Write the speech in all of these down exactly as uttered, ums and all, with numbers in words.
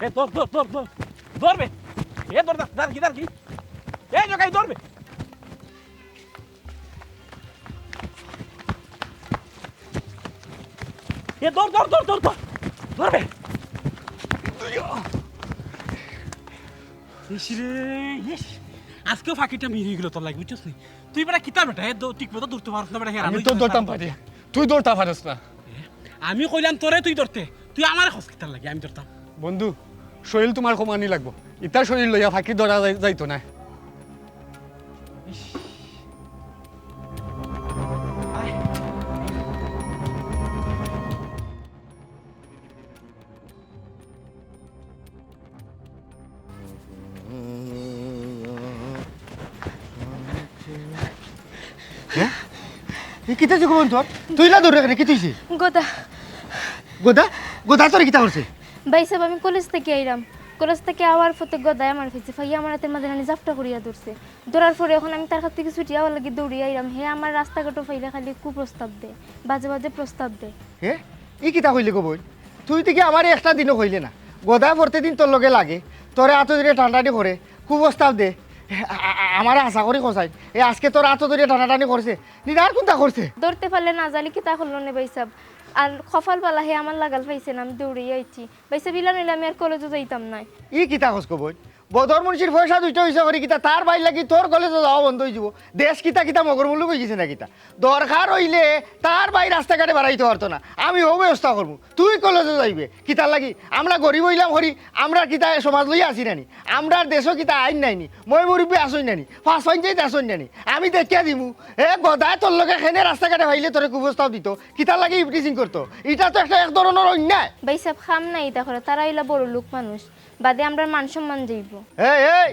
এ, ধর, ধর, ধর, ধর। ধর বে। এ, ধর, ধর, ধর কি, ধর কি? এ, জগাই, ধর বে। এ, ধর, ধর, ধর, ধর, ধর। ধর বে। ইস রে, ইস। আজকেও ফাঁকিটা মিলি গেল তোর লাগি, বুঝছস নি? তুই বেটা কিতা বেটা, এ দ-, ঠিক মতো ধরতে পারস না বেটা, হেরান আমি হইতে তো পারস না। ধরতাম পারি, তুই ধরতা পারস না। এ, আমি কইলাম তোরে তুই ধরতে, তুই আমারে খস কিতার লাগি, আমি ধরতাম। বন্ধু, শরীর তোমার কমানি লাগবো, ইতা শরীর লইয়া ফাঁকি ধরা যাই-, যাইতো না। হ্যাঁ? এ কিতা যে খবর তোর? তুই না দৌড়ে কেন? কি তুইছে? গোদা। গোদা? গোদা তোর কিতা করছে? ভাই সাহেব, আমি কলেজ থাকি আইরাম। কলেজ থাকি আওয়ার পথে গোদায় আমার ফাইছে। ফাইয়া আমার আতর মাঝে নানি জাপটা করিয়া ধরছে। ধরার পরে অখন আমি তার কাছ থাকি ছুটিয়া আওয়ার লাগি দৌড়িয়া আইরাম। হে আমার রাস্তাঘাটো ফাইলে খালি কুপ্রস্তাব দে। বাজে বাজে প্রস্তাব দে। হে? ই কিতা কইলে গো বইন? তুই তো কি আমারে একটা দিনও কইলে না? গোদায় পরতে দিন তোর লগে লাগে, তোরে আতো ধরিয়া টানাটানি করে, কুপ্রস্তাব দে। আ-, আ-, আ-, আমারে হাছা করি কছাইন। এ আজকে তোর আতো ধরিয়া টানাটানি করছে, নিদার কুনতা করছে? ধরতে পারলে না জানি কিতা করলো নে ভাই সাহেব। আর কপাল বালা হে আমার লাগাল পাইছে না, আমি দৌড়িয়া আইছি। ভাই সাহেব, ইলা নইলে আমি আর কলেজও যাইতাম নায়। ই কিতা কস গো বইন? বদর মুন্সির পয়সা দুইটা অইছে করি কিতা, তার ভাইর লাগি তোর কলেজও যাওয়া বন্ধ অইযিবো? দেশ কিতা কিতা মগর মুলুক অইগেছে না কিতা? দরকার অইলে তার ভাই রাস্তাঘাটে বাড়াইতে পারতো না, আমি অউ ব্যবস্থা করমু, তুই কলেজও যাইবে। কিতার লাগি? আমরা গরিব অইলাম করি, আমরা কিতা সমাজ লইয়া আছি নানি? আমরার দেশও কিতা আইন নাইনি? ময় মুরব্বি আছইন নানি? পাঁচ পঞ্চায়েত আছইন নানি? আমি দেখিয়া দিমু। এ গোদায় তোর লগে কেনে রাস্তাঘাটে পাইলে তোরে কুপ্রস্তাব দিত, কিতার লাগি ইভটিজিং করতো? ইটা তো একটা এক ধরনের অন্যায়। ভাই সাহেব, কাম নাই ইতা করে, তারা অইলা বড় লোক মানুষ, বাদে আমরার মান সম্মান যাইবো। এই, এই,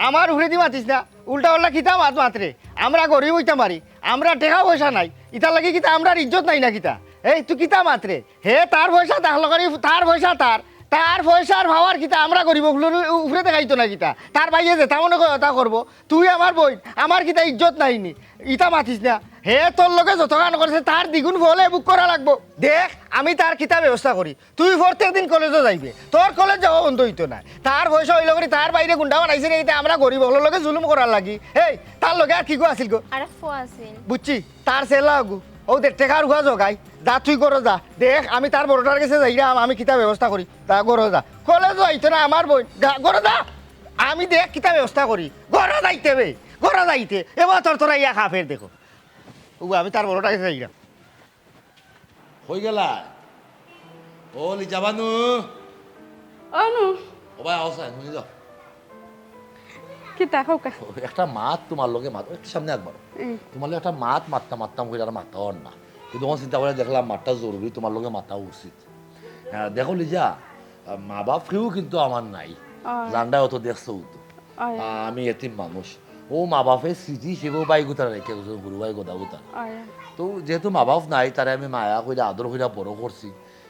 আমার উপরেদি মাতিস না, উল্টা পাল্টা কিতা মাত মাতরে? আমরা গরিব অইতাম পারি, আমরার টেকা পয়সা নাই, ইতার লাগি কিতা আমরার ইজ্জত নাই না কিতা? এই, তুই কিতা মাতরে? হে তার পয়সা তার লগে, তার পয়সা তার, তার পয়সার পাওয়ার কিতা আমরা গরিব অকলর উপরে দেখাইতো না কিতা? তার ভাইয়ে যেতা মনে কয় অতা করবো। তুই আমার বইন, আমার কিতা ইজ্জত নাই নি? ইতা মাতিস না। হে তোর লগে যতখান করছে তার দ্বিগুণ ফলে ভোগ করা লাগবো। দেখ, আমি তার কিতা ব্যবস্থা করি। তুই প্রত্যেক দিন কলেজও যাইবে, তোর কলেজ যাওয়া বন্ধ অইতো না। তার পয়সা অইলো করি তার ভাইরে গুন্ডা বানাইছে নি, ইতা আমরা গরিব অকলর লগে জুলুম করার লাগি। এই, তার লগে আর কিগু আছিল গো? আরেক ফুয়া আছিল। বুঝছি, তার ছেলা অগু। অউ দেড় টেকার উহা জগাই। যা তুই ঘরো যা। দেখ, আমি তার বড়টার গেছে যাইরাম, আমি কিতা ব্যবস্থা করি। তা ঘরো যা। কলেজও আইতো না আমার বইন। যা, ঘরো যা। আমি দেখ কিতা ব্যবস্থা করি। ঘরো যাইতে বে। ঘরো যাইতে। এবার তোর তোরা ইয়া কাফের দেখো। ও, আমি তার বড়টার গেছে যাইরাম। কই গেলা? ও লিজা বানু। অনু। ও ভাই, আও চাই, হুনি যাও। কিতা কউক্কা? ও, একটা মাত তুমার লগে মাত, একটু সামনে একবার। হুম। তুমার লগে একটা মাত মাততাম মাততাম কইরা আর মাততাম অর না। কিন্তু অখন চিন্তা করিয়া দেখলাম মাতটা জরুরি, তুমার লগে মাতা উচিত। হ্যাঁ, দেখো লিজা, আহ, মা বাপ কেউ কিন্তু আমার নাই। অয়। জানরায় অত দেখছো তো। অয়। আহ, আমি এতিম মানুষ। অউ মা বাপে স্মৃতি হিসেবে অউ ভাইগুতারে রাখিয়া গেছইন, হুরু ভাই গোদাগুতারে। অয়। তো যেহেতু মা বাপ নাই, তারে আমি মায়া কইরা আদর কইরা বড় করছি।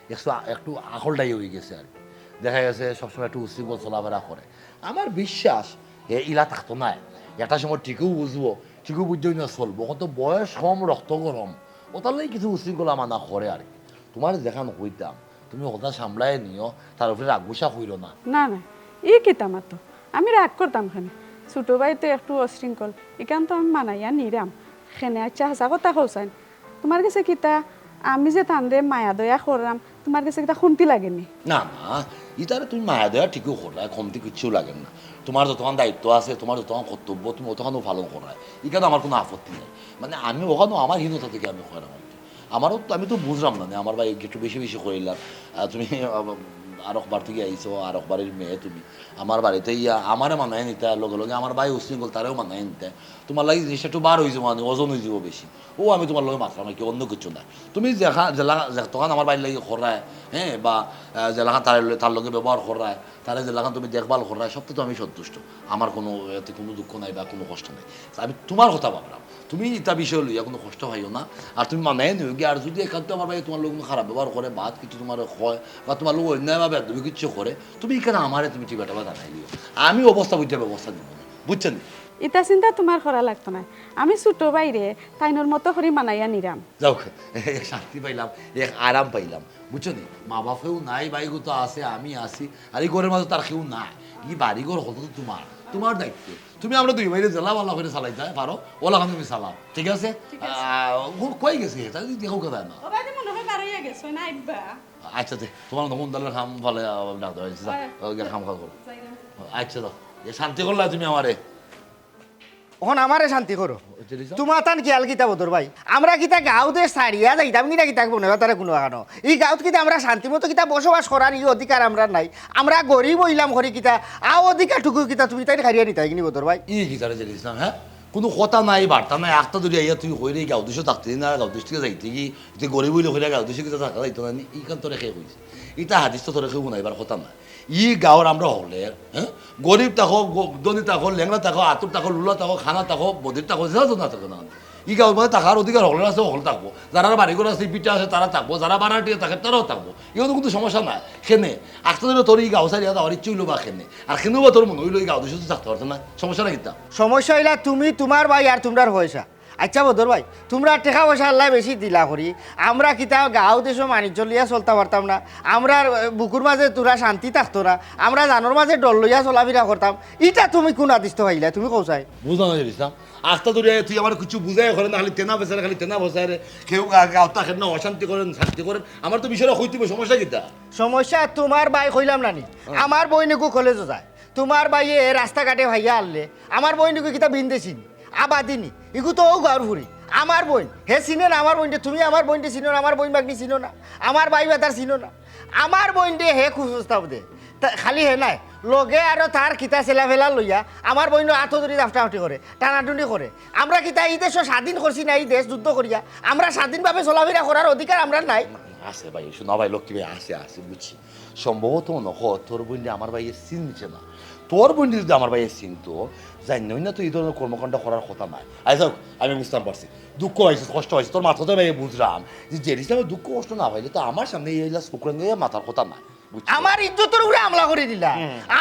একটু, একটু আকলটাই অইগেছে আর কি। দেখা গেছে সবসময় একটু উশৃঙ্খল চলাফেরা করে। আমার বিশ্বাস হে ইলা থাকতো নায়। একটা সময় ঠিকউ বুঝবো, ঠিকউ বুঝবো না চলবো। অখন তো বয়স কম, রক্ত গরম। অতার লাগি কিছু উশৃঙ্খলা মানা করে আর কি। তুমারে যেখান কইতাম, তুমি কথা সামলায় নিও, তার উপরে রাগ গুসা কইরো না। না, না, ই কিতা মাতো? আমি রাগ করতাম কেনে? ছোট ভাই তো একটু উশৃঙ্খল, ইখান তো আমি মানাইয়া নিরাম। কেনে, আচ্ছা, হাছা কথা কও চাইন। তুমার গেছে কিতা, আমি যে তানরে মায়া দয়া কররাম, তুমার গেছে কিতা কমতি লাগে নি? না, না, ইতারে তুমি মায়া দয়া ঠিকউ কররায়, কমতি কিচ্ছু লাগে না। তুমার যতখান দায়িত্ব আছে, তুমার যতখান কর্তব্য, তুমি অতখানউ পালন কররায়। ইখানো আমার কুনু আপত্তি নাই। মানে, আমি অখানো আমার হীনতা থাকি আমি কইরাম আর কি। আমারও তো, আমি তো বুঝরাম না, আমার ভাই একটু বেশি বেশি কইলার। আহ, তুমি আরক বার থাকি আইছো, আরক বাড়ির মেয়ে তুমি। আমার বাড়িত ইয়া, আমারে মানায় নিতা, লগে লগে আমার ভাই উশৃঙ্খল, তারেও মানায় নিতা। তুমার লাগি জিনিসটা একটু বার অইযিবো, মানে ওজন অইযিবো বেশি। অউ আমি তুমার লগে মাতরাম আর কি, অন্য কিচ্ছু না। তুমি যেখা-, যেলা-, যতখান আমার ভাইর লাগি কররায়, হ্যাঁ, বা, আহ, যেলাখান তার ল-, তার লগে ব্যবহার কররায়, তারে যেলাখান তুমি দেখভাল কররায়, সবতা তো আমি সন্তুষ্ট। আমার কুনু, এতে কুনু দুঃখ নাই বা কুনু কষ্ট নাই। আমি তুমার কথা ভাবরাম। তুমি ইতা বিষয় লইয়া কুনু কষ্ট পাইও না। আর তুমি মানায় নিও গিয়া, আর যুদি একান্ত আমার ভাই তুমার লগে কুনু খারাপ ব্যবহার করে, বাদ কিছু তুমারে কয়, বা তুমার লগে অন্যায় বা বেয়াদবি কিছু করে, তুমি ইখানো আমারে তুমি টিপা টিপা জানাই দিও। আমি অবস্থা বুঝিয়া ব্যবস্থা নিমু নে। বুঝছো নি? ইতা চিন্তা তুমার করা লাগতো নায়। আমি ছুটো ভাইরে তাইনর মতো করি মানাইয়া নিরাম। যাউক, এক শান্তি পাইলাম, এক আরাম পাইলাম, বুঝছো নি? মা বাপেও নাই, ভাইগু তো আছে, আমি আছি, আর ই ঘরর মাঝে তার কেউ নাই। ই বাড়ি ঘর হকলতা তো তুমার, তুমার দায়িত্ব। তুমি আমরা দুই ভাইরে যেলা ভালা করি চালাইতায় পারো, অলাখান তুমি চালাও, ঠিক আছে? আহ, ও কই গেছে? তাই দেখো কোথায় না। ও ভাই, মনে হয় বারইয়া গেছে, না আইবা। আচ্ছা, তে, তুমার নতুন দলের কাম ফালে, আহ, ডাক দেওয়া হয়েছে, যাও, ওকে, কাম কাজ করো। আচ্ছা, যাও, এ শান্তি করলা তুমি আমারে। অখন আমারে শান্তি করো। তুমার তান খেয়াল কিতা বদর ভাই? আমরা কিতা গাঁও দেশ ছাড়িয়া যাইতাম কিনা কিতা বনে বাতারে কুনু কানো? ই গাঁওত কিতা আমরা শান্তি মতো কিতা বসবাস করার ই অধিকার আমরার নাই? আমরা গরিব অইলাম করি কিতা, আ অধিকারটুকু কিতা তুমি তাইন কাড়িয়া নিতায় কিনি বদর ভাই? ই কিতা রে জেরিস না, হ্যাঁ? কুনু কথা নাই, বার্তা নাই, আখতা ধরি আইয়া তুই কইরে গাঁও দেশো থাকতে না, গাঁও দেশ থাকি যাইতে কি, তুই গরিব অইলে কইরা গাঁও দেশো কিতা থাকা যাইতো না নি? ইখান তোরে কে কইছে? ইতা হাদিস তো তোরে কেউ হুনাইবার কথা না। ই গাঁওর আমরা হকলে, হ্যাঁ? গরিব থাকো, গ-, ধনী থাকো, লেংড়া থাকো, আতুর থাকো, লুলা থাকো, কানা থাকো, বধির থাকো, যেতা না থাকো না। ই গাঁওর মাঝে থাকার অধিকার হকলর আছে, হকল থাকবো। যারার বাড়ি ঘর আছে, ভিটা আছে, তারা থাকবো। যারা ভাড়াটিয়া থাকে, তারাও থাকবো। ইও তো কুনু সমস্যা নাই। কেনে? আখতা ধরি তোর ই গাঁও ছাড়িয়া যাওয়ার ইচ্ছা অইলো বা কেনে? আর কেনে বা তোর মনে অইলো ই গাঁও দেশো থাকতে পারতে না? সমস্যা নাই কিতা? সমস্যা অইলা তুমি, তুমার ভাই আর তুমরার পয়সা। আচ্ছা বদর ভাই, তুমরা টেকা পয়সা আল্লায় বেশি দিলা করি, আমরা কিতা গাঁও দেশো মানিজ্য লইয়া চলতা পারতাম না? আমরার, আহ, বুকুর মাঝে থুড়া শান্তি থাকতো না? আমরা জানর মাঝে ডর লইয়া চলাফিরা করতাম? ইটা তুমি কুন আদিষ্ট পাইলায়? তুমি কও চাই। বুঝলাম না, ইসলাম। আখতা ধরি তুই আমারে কিচ্ছু বুঝাইয়া কইরে না, খালি তেনা বেচারে, খালি তেনা বেচারে। কেউ গা-, গাঁওত থাকের না, অশান্তি করের, শান্তি করের। আমার তো বিষয়টা কইতে অইবো, সমস্যা কিতা? সমস্যা তুমার ভাই কইলাম না নি? হ্যাঁ। আমার বইন এগু কলেজো যায়। তুমার ভাইয়ে রাস্তাঘাটে পাইয়া হারলে, আমার বইন এগু কিতা ভিনদেশি নি? আবাদি নি? ইগু তো অউ গাঁওর ফুরি। আমার বইন, হে চিনে না আমার বইনরে, তুমি আমার বইনরে চিনো না, আমার বইন ভাগনি চিনো না, আমার ভাই বাতার চিনো না। আমার বইনরে হে কুপ্রস্তাব দে। তা খালি হে নায়, লগে আরো তার কিতা ছেলাফেলা লইয়া আমার বইনর আতো ধরি দাফটাফটি করে, টানাটুনি করে। আমরা কিতা ই দেশো স্বাধীন করছি না, ই দেশ যুদ্ধ করিয়া? আমরা স্বাধীনভাবে চলাফিরা করার অধিকার আমরার নাই? আছে ভাই, শোনা ভাই, লক্ষ্মী ভাই, আছে, আছে, বুঝছি। সম্ভবত মনে হয় তোর বইনরে আমার ভাইয়ে চিনছে না। তোর বইনরে যদি আমার ভাইয়ে চিনতো, জানি না তো ই ধরনের কর্মকাণ্ড করার কথা নায়। আই যাউক, আমি বুঝতাম পারছি, দুঃখ পাইছস, কষ্ট পাইছস, তোর মাত কথায় ভাইয়ে বুঝলাম যে জেরিস না দুঃখ কষ্ট না পাইলে তো আমার সামনে এই ইলা শুক্রাঙ্গে মাতার কথা নায়। বুঝছি। আমার ইজ্জতর উপরে হামলা করি দিলা,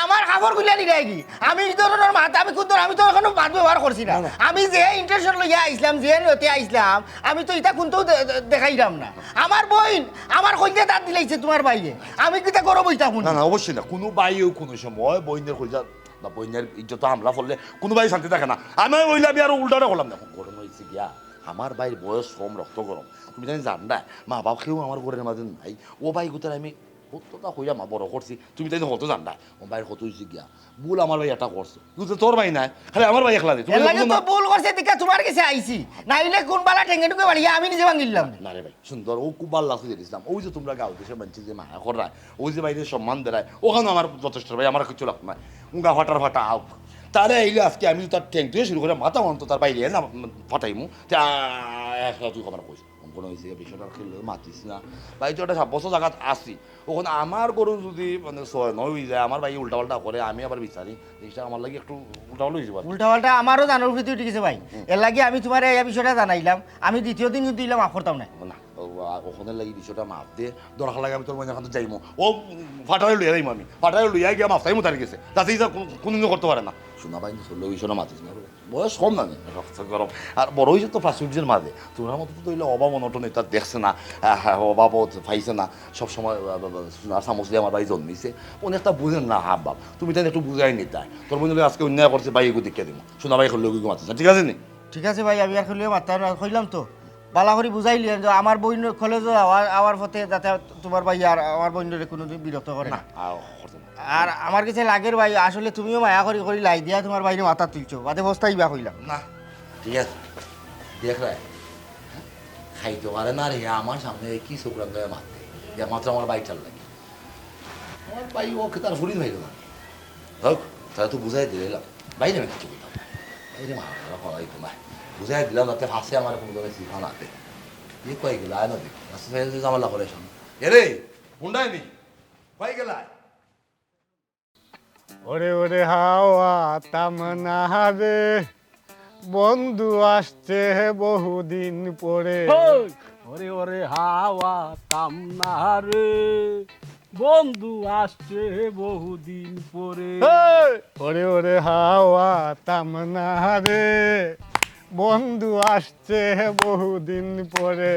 আমার কাপড় খুলিয়া নিলায়গি। আমি ই ধরনের মাত, আমি কুন ধরনের, আমি তো অখনো বাদ ব্যবহার করছি না। না, না। আমি যে intention লইয়া আইছলাম, যে নিয়তে আইছলাম, আমি তো ইতা কুনতাউ দে-, দে-, দেখাইরাম না। আমার বইন, আমার কইলজাত আত দিলাইছে তুমার ভাইয়ে। আমি কিতা গরম অইতাম না, না, অবশ্যই না। কুনু ভাইও কুনু সময় বইনর কইলজা বা বইনর ইজ্জতো হামলা করলে কুনু ভাই শান্তি থাকে না। আমি অইলে আমি আরো উল্টাটা করলাম না। গরম অইছে গিয়া, আমার ভাইর বয়স কম, রক্ত গরম। তুমি জানি জানরায়, মা বাপ কেউ আমার ঘরর মাঝে নাই। ও ভাইগুতারে আমি কততা কইয়া মা বড় করছি, তুমি তাইন কত জানরায়। ও ভাইর কত অইছে গিয়া, ভুল আমার ভাই একটা করছে। কিন্তু তোর ভাই নায়, খালি আমার ভাই একলা নি। তুমি এর লাগি তো ভুল করছে, দেখা তুমার গেছে আইছি। নাইলে কুন বালা ঠেঙ্গে ঠুঙ্গে বাড়িয়া আমি নিজে ভাঙিলাম। না রে ভাই, সুন্দর, ও খুব ভালা লাগছে জেরিস না। ওই যে তুমরা গাঁও দেশর মানষে যে মায়া কররায়, ওই যে ভাইরে সম্মান দেরায়, অখান আমার যথেষ্ট ভাই, আমার কিচ্ছু লাগতো নায়। উঙ্গা ফাটার ফাটা আউক। তারে আইলে আজকে আমি তার ঠেং থুইয়া শুরু করি মাথা অন্ত তার বাইরে না ফাটাইমু। তে, আ, একলা তুই আমার কইস। অখন অইছে গিয়া বিষয়টা আর খেললে মাতিস না। ভাই, তুই একটা সাব্যস্ত জাগাত আছি। অখন আমার গরু যদি মানে ছয় নয় অই যায়, আমার ভাই উল্টা পাল্টা করে, আমি আবার বিচারি, জিনিসটা আমার লাগি একটু উল্টা পাল্টা অই যাইবো। উল্টা পাল্টা আমারও জানর ভিতরে উঠি গেছে ভাই। এর লাগি আমি তুমারে এই বিষয়টা জানাইলাম। আমি দ্বিতীয় দিন কিন্তু ইলা মাফ করতাম না। না, ও, আ, অখনর লাগি বিষয়টা মাফ দে। দরকার লাগে আমি তোর মনে অখন যাইমু। ও ফাটারে লইয়া যাইমু আমি। ফাটারে লইয়া গিয়া মাফ চাইমু তার গেছে। যাতে ইতা কুন-, কুনদিনও করতে পারে না। শোনা ভাই, তোর লগে বিষয়টা মাতিস না। বয়স কম না নি? রক্ত গরম। আর বড় অইছে তো পাঁচ মিনিটের মাঝে। তুমার মতো তো অইলে অভাব অনটন ইতা দেখছে না, আহ, অভাব ও পাইছে না। সব সময়, আহ, আহ, সোনার চামচ দিয়া আমার ভাই জন্মিছে। অনেকটা বুঝের না হাব ভাব। তুমি তাইন একটু বুঝাই নিতায়। তোর বইনর লগে আজকে অন্যায় করছে, ভাই এগু দেখিয়া দিমু। শোনা ভাই, করলে ওগুলো মাতিস না, ঠিক আছে নি? ঠিক আছে ভাই, আমি আর করলে মারতাম না, কইলাম তো। বালা করি বুঝাইলি যে আমার বইন কলেজো আওয়ার, আওয়ার পথে যাতে তুমার ভাই আর আমার বইনরে কুনুদিন বিরক্ত করে না। আ, করতে না। আর আমার গেছে লাগের ভাই, আসলে তুমিও মায়া করি করি লাই দিয়া তুমার ভাইরে মাথাত তুলছো, বাদে পস্তাইবা কইলাম। না, ঠিক আছে। দেখরায়, খাইতে পারে না রে, আমার সামনে কি শুক্রাঙ্গে মারতে, একমাত্র আমার ভাইটার লাগি। আমার ভাই ও কি তার ফুরির ভাই না? হোক, তারে তো বুঝাই দিলাম। ভাইরে আমি কিছু কইতাম না। ভাইরে মারা মারা করা হইতো না। বুঝাই দিলাম যাতে ফাঁসে আমার কোনো ধরনের শিক্ষা না দেয়। ইয়ে কই গেল, আয় না দেখ। আস্তে আস্তে ঝামেলা করে সামনে। এরে, হুন্ডায় নি? কই গেলায়? ওরে ওরে হাওয়া তামনা রে, বন্ধু আসছে বহুদিন পরে। হেই! ওরে ওরে হাওয়া তামনা রে, বন্ধু আসছে বহুদিন পরে। এই! ওরে ওরে হাওয়া তামনা রে, বন্ধু আসছে বহুদিন পরে।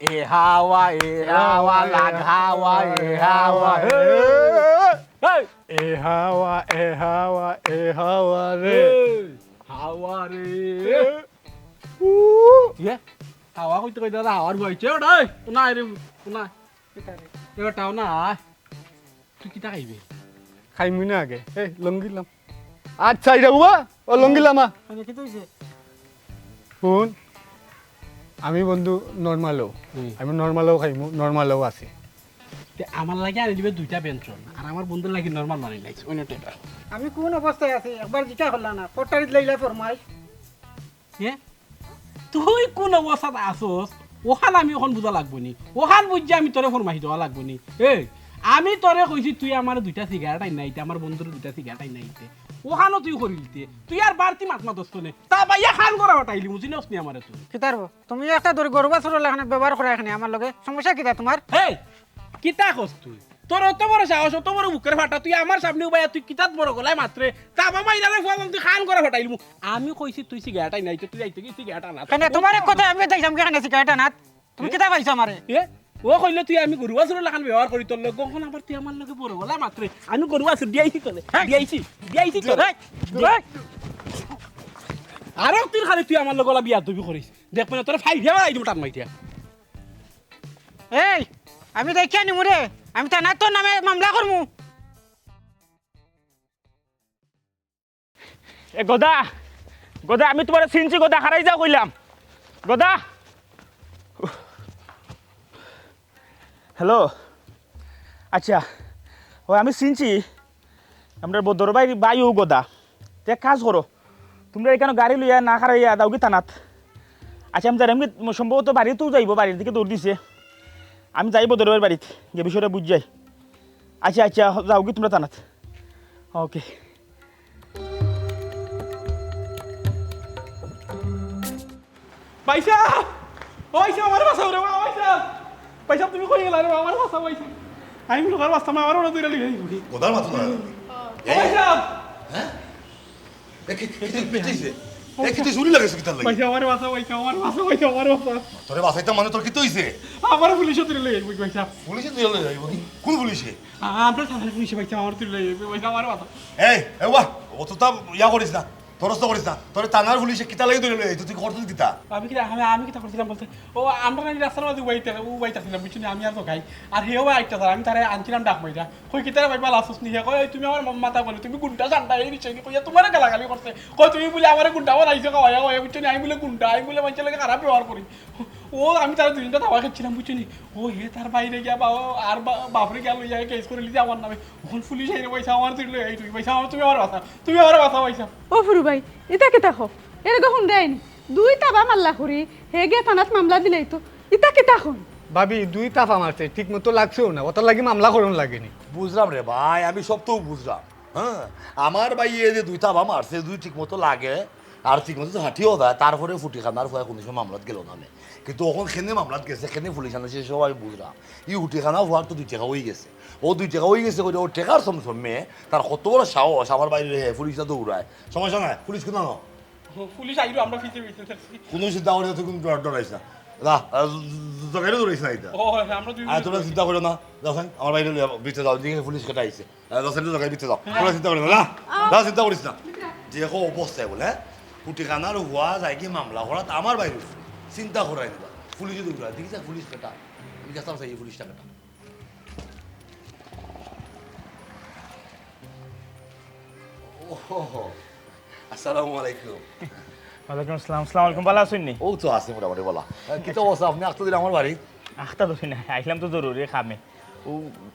এ হাওয়া, এ হাওয়া, লাগ হাওয়া, এ হাওয়া। এই! এ হাওয়া, এ হাওয়া, এ হাওয়া রে। এই! হাওয়া রে। উ! ইয়ে, হাওয়া কইতে কইতে দাদা হাওয়ার বইছে। ওটা, এই, ও না রে, ও না। এবার তাও না। তুই কিতা খাইবে? খাইমু না আগে। এই, লঙ্গিলাম। আচ্ছা, এটা উবা, ও লঙ্গিলামা। মানে, কিতা অইছে? হুন, আমি বন্ধু নরমালও। হুম। আমি নরমালও খাইমু, নরমালও আছি। তে আমার লাগি আনি দিবে দুইটা ব্যঞ্জন, আর আমার বন্ধুর লাগি নরমাল বানাই নাই, অন্যটা এটা। আমি কোন অবস্থায় আছি, একবার জিকা করলা না, কটারিত লাইলা ফরমাই। এ? তুই কোন অবস্থাত আছস, ওখান আমি ওখান বুঝা লাগবো নি? ওখান বুঝে আমি তোরে ফরমাইশ দেওয়া লাগবো নি? এই, আমি তোরে কইছি তুই আমার দুইটা সিগারেট আইন না ইতে, আমার বন্ধুর দুইটা সিগারেট আইন না ইতে। ওখানও তুই করিলিতে, তুই আর বাড়তি মাত মাতস তো নে। তা বাইয়া খান করা হটাইলি, বুঝি নস নি আমারে তুই? কিতার বো? তুমি একটা দড়ি গরু বাছুরর লাখান ব্যবহার করা এখানে আমার লগে। সমস্যা কিতা তোমার? হেই, কিতা কস তুই? তোর অত বড় সাহস, অত বড় বুকের ফাটা, তুই আমার সামনে উবাইয়া তুই কিতাত বড় গলায় মাতরে? তা বাবা ইনারে ফুয়া তুই খান করা ফাটাইলমু। আমি কইছি তুই সিগারেট আইন না ইতে, তুই আইতে কি সিগারেট আনাত? কেনে তোমার এক কথা আমি যাইতাম কি কেনে সিগারেট আনাত? তুমি কিতা কইছো আমারে? এ? ও কইলে তুই আমি গরু বাছুরর লাখান ব্যবহার করি তোর লগে, অখন আবার তুই আমার লগে বড় গলায় মাতরে। আমি গরু বাছুর দিয়াইছি তোরে, দিয়াইছি, দিয়াইছি তোরে। এই, এই। আরো তুই খালি তুই আমার লগে ওলা বিয়াদবি করিস। দেখ মানে তোরে ফাইল দিয়া বাড়াই দিমু টান মাইটিয়া। এই, আমি দেখিয়া নিমু রে, আমি থানাত তোর নামে মামলা করমু। এ গদা, গদা, আমি তোমারে চিনছি গদা, হারাই যাও কইলাম। গদা। হ্যালো। আচ্ছা, ও আমি চিনছি। আমরার বদর ভাইর ভাইও গদা। তে এক কাজ করো, তুমরা ইখানো গাড়ি লইয়া না খাড়াইয়া যাওগি থানাত। আচ্ছা, আমি যাইরাম গি, সম্ভবত বাড়িতউ যাইবো, বাড়ির দিকে দৌড় দিছে। আমি যাই বদর ভাইর বাড়িত, গিয়া বিষয়টা বুঝি যাই। আচ্ছা, আচ্ছা, যাওগি তুমরা থানাত। ওকে। ভাইসাব! ও ভাইসাব, আমারে বাঁচাও রে বাবা, ভাইসাব! ভাইসাব, তুমি কই গেলা রে বাবা? আমারে বাঁচাও, ভাইসাব! আমি লোকার বাঁচতাম না, আমারে ওরা দৌড়া লইয়া যাইবো। কোথার মাথা ধরা? ও ভাইসাব! হ্যাঁ? এ, কি, কি, কি, কি হইছে? এ, কি তুই চুরি লাগাইছো কিতার লাগি? ভাইসাব, আমারে বাঁচাও, ভাইসাব, আমারে বাঁচাও, ভাইসাব, আমারে বাঁচাও। তোরে বাঁচাইতাম মানে তোর কিতা হইছে? আমারে পুলিশে তুলে লই যাইবো, ভাইসাব। পুলিশে তুলে লই যাইবো কি? কোন পুলিশে? আ-, আমরা থানার পুলিশে, ভাইসাব, আমারে তুলে লই যাইবো, ভাইসাব, আমারে বাঁচাও। এই, এ, ওয়া, অত তা ইয়া করিস না। তরস তো করিস না। তোরে থানার পুলিশে কিতা লাগি ধরে লই আইতো? তুই করতে কিতা? আমি কিতা, আমি, আমি কিতা করছিলাম বলতে, ও, আমরা নাকি রাস্তার মাঝে উবাইতে, উবাইতে আসছিলাম, বুঝছো নি? আমি আর তো খাই। আর হেও আইতা স্যার, আমি তারে আনছিলাম ডাক মাইরা। কই, কিতারে ভাই, বালা আছস নি? হে কয়, "এই তুমি আমার মা-, মাথা বলে, তুমি গুন্ডা সান্ডা, এই বিষয় কি?" কইয়া তোমারে গালাগালি করছে। কয়, "তুমি বুলে আমারে গুন্ডা বানাইছো, খাওয়াইয়া, খাওয়াইয়া, বুঝছো নি? আমি বুলে গুন্ডা, আমি বুলে মানষের লগে খারাপ ব্যবহার করি।" ও, আমি তারে দুই তিনটা ধাওয়া খেয়েছিলাম, বুঝছো নি? ও, হে তার বাইরে গিয়া বা-, আর বা-, বাপরে গিয়া লইয়া কেস করে লিছে আমার নামে। অখন পুলিশ আইরে, পয়সা আমার তুই লই আই, তুই পয়সা আমার, তুমি আমার বাঁচা, তুমি আমার বাঁচা পয়সা। ও ফুরু ভাই, ইতা কিতা কও? এর গো হুন দেয়নি। দুই তাবা মাল্লা করি, হে গিয়া থানাত মামলা দিলাই তো। ইতা কিতা কও? ভাবি, দুই তাবা মারছে, ঠিক মতো লাগছেও না, ওটার লাগি মামলা করন লাগেনি। বুঝলাম রে ভাই, আমি সব তো বুঝলাম। হ্যাঁ, আমার ভাই এই যে দুই তাবা মারছে, দুই ঠিক মতো লাগে, আর ঠিক মতো হাঁটিও যায়, তারপরে ফুটিখানার ফুয়া কোনো সময় মামলাত গেল না নে। কিন্তু অখন খেনে মামলাত গেছে, খেনে পুলিশ আনছে, সব আমি বুঝলাম। ই ফুটিখানা ফুয়ার তো দুই টাকা হয়ে গেছে। ও দুই টাকা হয়ে গেছে কইরা, ও টাকার সমসমে তার কত বড় সাহস, আমার বাইরে হে পুলিশটা দৌড়ায়। সমস্যা নাই, পুলিশ কোনো না। ও, পুলিশ আইলো, আমরা পিছে পিছে থাকছি। কোনো চিন্তা করিস না, তুই কোনো ডর-, ডরাইস না। না, আহ, জ-, জ-, জগাইরও দৌড়াইস না এটা। ও, হ্যাঁ, আমরা দুই আর মিনিট তোমরা চিন্তা করো না, যাও সাইন, আমার বাইরে লইয়া ভিতরে যাও, দেখি পুলিশ কেটা আইছে। আহ, যাও সাইন, জগাই ভিতরে যাও। হ্যাঁ। তোমরা চিন্তা করো না, না, আহ। না, চিন্তা করিস না। ঠিক আছে। দেখো অবস্থা বলে, হ্যাঁ? ফুটিখানার হুয়া যায় কি মামলা করাত আমার বাইরে। চিন্তা করাই দিবা। পুলিশে দৌড়ায়, দেখি যা পুলিশ কেটা। আমি গেছিলাম সেই পুলিশটা কেটা। ওহো, আসসালামু আলাইকুম। ওয়ালাইকুম আসসালাম। আসসালামু আলাইকুম। ভালা আছইন নি? ও তো আছে মোটামুটি ভালা। আহ, কিতা অবস্থা? আপনি আখতা দিন আমার বাড়ি? আখতা ধরি না, আইলাম তো জরুরি কামে। ও,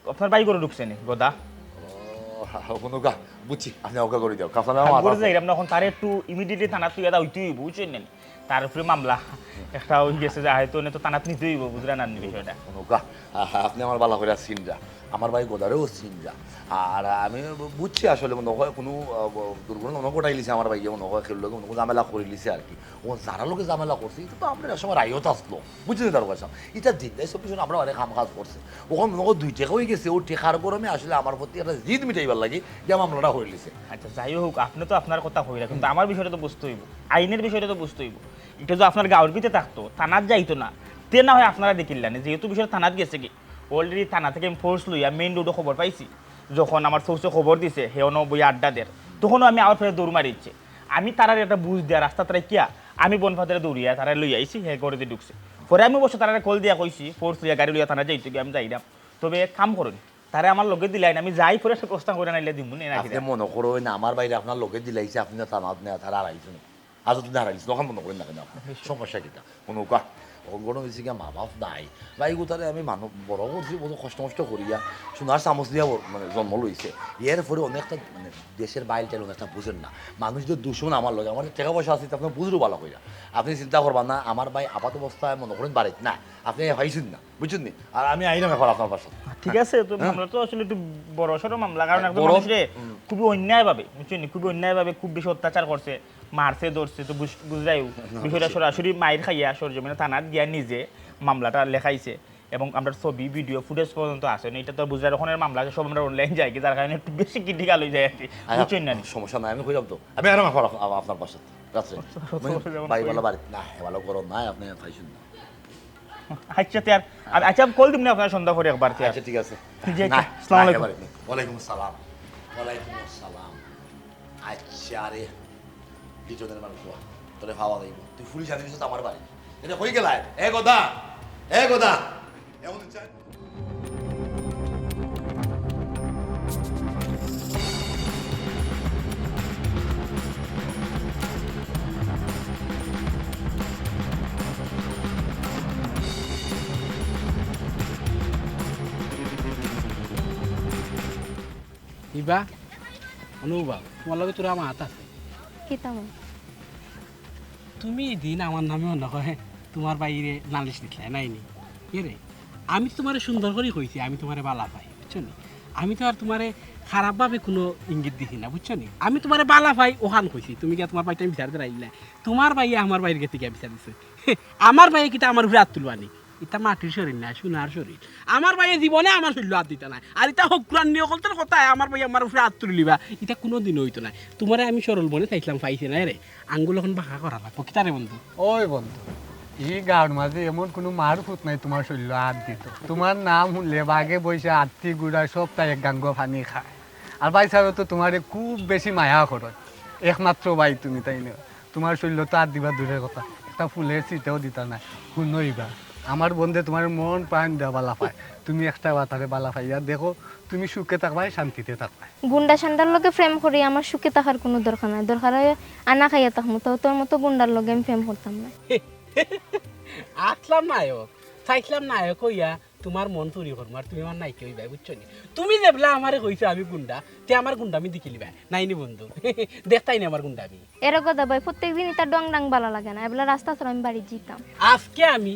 আপনার ভাই ঘরো ঢুকছে নি, গদা? ও, হা, হা, হুনুকা, বুঝছি, আপনে ওকে করি দেও। কাফলা নামা আগে করে যাইরাম না, অখন তারে একটু ইমিডিয়েটলি থানাত লইয়া যাইতে অইবো, বুঝছইন নি? তার উপরে মামলা একটা অই গেছে, যে হয়তো অনে তো থানাত নিতে অইবো, বুঝরা না নি বিষয়টা? নৌকা, আ-, আপনে আমার বালা করিয়া চিনরা, আমার ভাই গদারেও চিনরা। আর আমি বু-, বুঝছি আসলে মনে হয় কুনু, আ, ব-, দুর্ঘটনা মনে হয় ঘটাইলিছে আমার ভাইয়ে, মনে হয় কেউর লগে মনে হয় ঝামেলা করিলিছে আর কি। ও যারার লগে ঝামেলা করছে, ইতা তো আমরার এক সময় রায়ত আছলো, বুঝছইন নি তার কথা? ইতা জিন্দাই সব কিছু আমরার অনেক কাম কাজ করছে। অখন মনে হয় দুই টেকা অই গেছে, ও টেকার গরমে আসলে আমার প্রতি একটা জিদ মিটাইবার লাগি গিয়া মামলাটা করিলিছে। আচ্ছা, যাই হোক, আপনে তো আপনার কথা কইরা, কিন্তু আমার বিষয়টা তো বুঝতে অইবো, আইনের বিষয়টা তো বুঝতে অইবো। ইটা যদি আপনার গাঁওর ভিতরে থাকতো, থানাত যাইতো না, তে না হয় আপনারা দেখিলা নে, যেহেতু বিষয়টা থানাত গেছেগি, already থানা থাকি আমি ফোর্স লইয়া মেইন রোডো খবর পাইছি। যখন আমার সোর্সে খবর দিছে, হে অনো বইয়া আড্ডা দের, তখনও আমি আবার ফেরত দৌড় মারিছে। আমি তারারে একটা বুঝ দিয়া রাস্তাত রাখিয়া আমি বনফাদরে দৌড়িয়া তারারে লইয়া আইছি, হে ঘরেদি ঢুকছে। পরে আমি অবশ্য তারারে কল দিয়া কইছি, ফোর্স লইয়া গাড়ি লইয়া থানাত যাইতোগি, আমি যাইরাম। তবে এক কাম করইন, তারে আমার লগে দিলাইন, আমি যাই পরে একটা ব্যবস্থা করিয়া নাইলে দিমু নে, নাকি আপনে না? মনে করইন আমার ভাইরে আপনার লগে দিলাইছি, আপনে থানাত নেয়া তারা হারাইছইন। আজ আপনে হারাইছইন, অখন মনে করইন না কেনে আপনে? সমস্যা কিতা? মনে কর, অখন ঘটনা অইছে গিয়া মা বাপ নাই। ভাই গুতারে আমি মানুষ বড় করছি, বড় কষ্ট মষ্ট করিয়া, সোনার চামচ দিয়া বড়, মানে, জন্ম লইছে। এর পরে অনেকটা, মানে, দেশের বাইল টাইল অনেকটা বুঝেন না। মানুষ যে দুশমন আমার লগে, আমার টেকা পয়সা আছে, ইতা আপনে বুঝরো বালা কইরা। আপনে চিন্তা করবা না, আমার ভাই আপাত অবস্থায় মনে করইন বাড়িত না, আপনে পাইছইন না, বুঝছইন নি? আর আমি আইরাম এখন আপনার বাসাত। ঠিক আছে, তো হ্যাঁ। মামলা তো আসলে একটু বড় সড় মামলা, কারণ হ্যাঁ, একজন বড়, মানুষরে হুম। খুবই অন্যায়ভাবে, বুঝছইন নি? খুবই অন্যায়ভাবে খুব বেশি অত্যাচার করছে, মারছে, ধরছে, তো বুঝ-, বুঝরায়ও। না, বিষয়টা বুঝছি। সরাসরি মাইর খাইয়া সরজমিনে থানাত গিয়া নিজে মামলাটা লেখাইছে এবং আমরার ছবি, ভিডিও ফুটেজ পর্যন্ত আছে। ইটা তো বুঝরায়, অখনর মামলা সব আমরার অনলাইন যায়গি, যার কারণে একটু বেশি ক্রিটিক্যাল অই যায় আর কি। আচ্ছা, বুঝছইন না নি? সমস্যা নাই, আমি কইরাম তো। আমি আইরাম এখন আপ-, আপ-, আপনার বাসাত রাত্রে। সমস্যা নাই, ভাই, সমস্যা ভালা নাই। বাড়িত না, হে ভালা করো না, আপনে পাইছইন না। আচ্ছা, তে আর, আর, আচ্ছা, আমি কল দিমু নে আপনারে সন্ধ্যা পরে একবার, তে আর। আচ্ছা, ঠিক আছে। জি, আচ্ছা, না, আসসালামু না, আলাইকুম। এবারে নেই। ওয়ালাইকুম আসসালাম। ওয়ালাইকুম আসসালাম। আচ্ছা রে, লিটনের মানুষ, তোরে পাওয়া যাইবো। তুই পুলিশ আনিস আমার বাড়ি। এটা কই গেলায়? এ গদা, এ গদা। এমন চাই। ইবা, অনুবা, তুমার লগে থুড়া মাত আছে। কিতা মাত? তুমি ইদিন আমার নামে অন্য কয় তুমার ভাইরে নালিশ দিতলায়, নায় নি? এরে, আমি তো তুমারে সুন্দর করি কইছি, আমি তুমারে বালা পাই, বুঝছো নি? আমি তো আর তুমারে খারাপ ভাবে কুনু ইঙ্গিত দিছি না, বুঝছো নি? আমি তুমারে বালা পাই, অখান কইছি। তুমি গিয়া তুমার ভাইটারে বিচার দিরায় না। তুমার ভাইয়ে আমার ভাইর গেছে গিয়া বিচার দিছে। আমার ভাইয়ে কিতা আমার উপরে আত তুলবা নি? ইতা মাটির শরীর নায়, সোনার শরীর। আমার ভাইয়ে জীবনে আমার শরীলো আত দিতা নায়। আর ইতা হক্কুরান নিয়ে অকলতর কথা, আমার ভাইয়ে আমার উপরে আত তুলিলিবা, ইতা কুনুদিনও অইতো নায়। তুমারে আমি সরল মনে চাইছলাম, পাইছি না রে। আঙ্গুল অখন বাঁকা করা লাগবো। কিতা রে বন্ধু? ওই বন্ধু, ই গাঁওর মাঝে এমন কুনু মার ফুত নাই তুমার শরীলো আত দিতো। তুমার নাম হুনলে বাঘে বইছে, আত্তি গুড়া সব তাই এক গাঙ্গো পানি খায়। আর ভাই সাহেব তো তুমারে খুব বেশি মায়া করইন, একমাত্র ভাই তুমি, তাই না? তুমার শরীলো তো আত দিবা দূরের কথা, একটা ফুলের ছিটেও দিতা নায়। হুনো ইবা, আমার বন্ধে তুমার মন প্রাণ দিয়া বালা পায়, তুমি একটা বার তারে বালা পাইয়া দেখো, তুমি সুখে থাকবায়, শান্তিতে থাকবায়। গুন্ডা সান্ডার লগে প্রেম করি আমার সুখে থাকার কুনু দরকার নাই, দরকার অয় আনা খাইয়া থাকমু, তো তোর মতো গুন্ডার লগে আমি প্রেম করতাম না। আছলাম নায়ক, চাইছলাম নায়ক অইয়া তুমার মন চুরি করমু, আর তুমি আমার নায়িকা অইবায়, বুঝছো নি? তুমি যেবলা আমারে কইছো আমি গুন্ডা, তে আমার গুন্ডামি দেখিলিবায়, নায় নি বন্ধু? দেখতায় নি আমার গুন্ডামি? এরে গদা ভাই, প্রত্যেক দিন ইতা ডং ডাং বালা লাগে না, এবলা রাস্তা ছাড়ো, আমি বাড়িত যাইতাম। আজকে আমি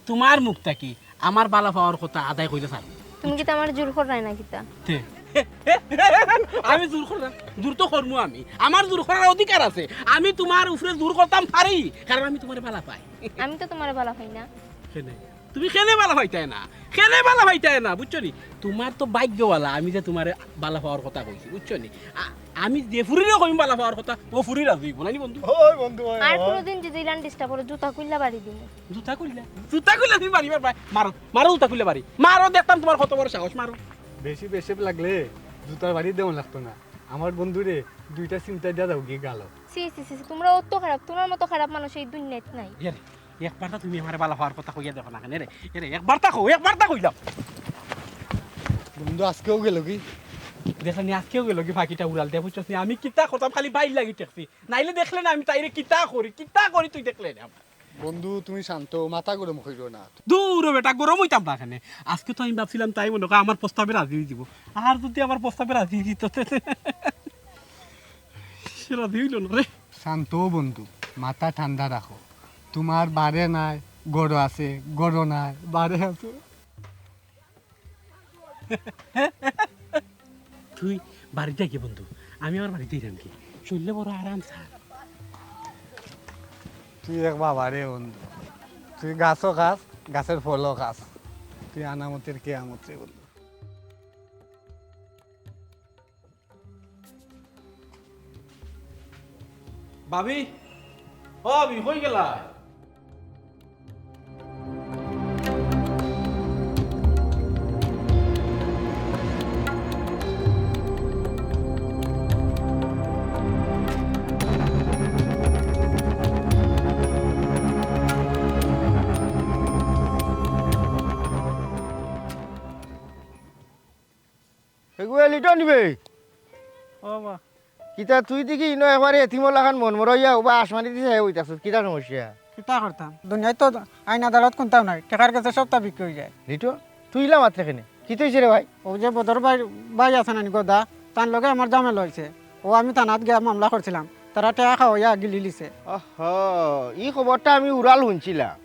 তুমার মুখ থাকি আমার বালা পাওয়ার কথা আদায় করিয়া ছাড়মু। তুমি কিতা আমারে জোর কররায় না কিতা? তে। আমি জোর কররাম? জোর তো করমু আমি। আমার জোর করার অধিকার আছে। আমি তুমার উপরে জোর করতাম পারি, কারণ আমি তুমারে বালা পাই। আমি তো তুমারে বালা পাই না। কেনে? তুমি কেনে বালা পাইতায় না? কেনে বালা পাইতায় না, বুঝছো নি? তুমার তো ভাগ্য বালা, আমি যে তুমারে বালা পাওয়ার কথা কইছি, বুঝছো নি? আ-, আমি যে ফুরিরে কইমু বালা পাওয়ার কথা, অউ ফুরি রাজি অইবো, নায় নি বন্ধু? ওই বন্ধু, ওই, আর ওই। কুনুদিন যদি ইলান ডিস্টার্ব করো, জুতা খুইল্লা বাড়ি দিমু। জুতা খুইল্লা? জুতা খুইল্লা তুমি বাড়ি মারবায়? মারো, মারো জুতা খুইল্লা বাড়ি। মারো, দেখতাম তুমার কত বড় সাহস, মারো। বেশি বেশি লাগলে জুতার বাড়ি দেওয়া লাগতো না। আমার বন্ধুরে দুইটা চিমটা দিয়া দাও গি গালো। ছি, ছি, ছি, ছি, তুমরা অত খারাপ, তুমার মতো খারাপ মানুষ এই দুনিয়াত নাই। এরে, একবারতা তুমি আমারে বালা পাওয়ার কথা কইয়া দেখো না কেনে রে? এরে, একবারতা কও, একবারতা কইলাম। বন্ধু আজকেও গেলোগি? দেখলে নি, আজকেও গেলোগি পাখিটা উড়াল দিয়া, বুঝছস নি? আমি কিতা করতাম, খালি ভাইর লাগি ঠেকছি। নাইলে দেখলে না আমি তাইরে কিতা করি, কিতা করি তুই দেখলে না। বন্ধু, তুমি শান্ত, মাথা গরম কইরো না। দূর ও বেটা, গরম অইতাম না কেনে। আজকে তো আমি ভাবছিলাম তাই মনে কয় আমার প্রস্তাবে রাজি অইযিবো। আর যদি আমার প্রস্তাবে রাজি অইযিতো, তে, তে, সে রাজি অইলো না রে। শান্ত বন্ধু, মাথা ঠান্ডা রাখো। তুমার বারে নাই, ঘরো আছে, ঘরো নাই, বারে আছে। তুই বাড়িত যাইগে বন্ধু, আমি আমার বাড়িত যাইরাম গি। শরীরও বড় আরাম স্যার। তুই এক বাবা রে বন্ধু, তুই গাছও খাস, গাছের ফলও খাস, তুই আনামতের কেয়ামত রে বন্ধু। ভাবি, ও ভাবি, কই গেলা? এগু এ লিটন নিবে? ও বা। কিতা তুই দেখি ইনো একবারে এতিমর লাখান মন মরাইয়া উবা আসমানি দিছে হইতাছস, কিতা সমস্যা? কিতা করতাম? দুনিয়াত তো আইন আদালত কুনতাও নাই, টেকার গেছে সবতা বিক্রি অই যায়। লিটন, তুই ইলা মাতরে কেনে? কিতা অইছে রে ভাই? অউ যে বদর ভাই, ভাই আছে নানি গদা, তার লগে আমার ঝামেলা অইছে। অউ আমি থানাত গিয়া মামলা করছিলাম, তারা টেকা খাওয়াইয়া গিলিলিছে। ওহো, ই খবরটা আমি উড়াল হুনছিলাম।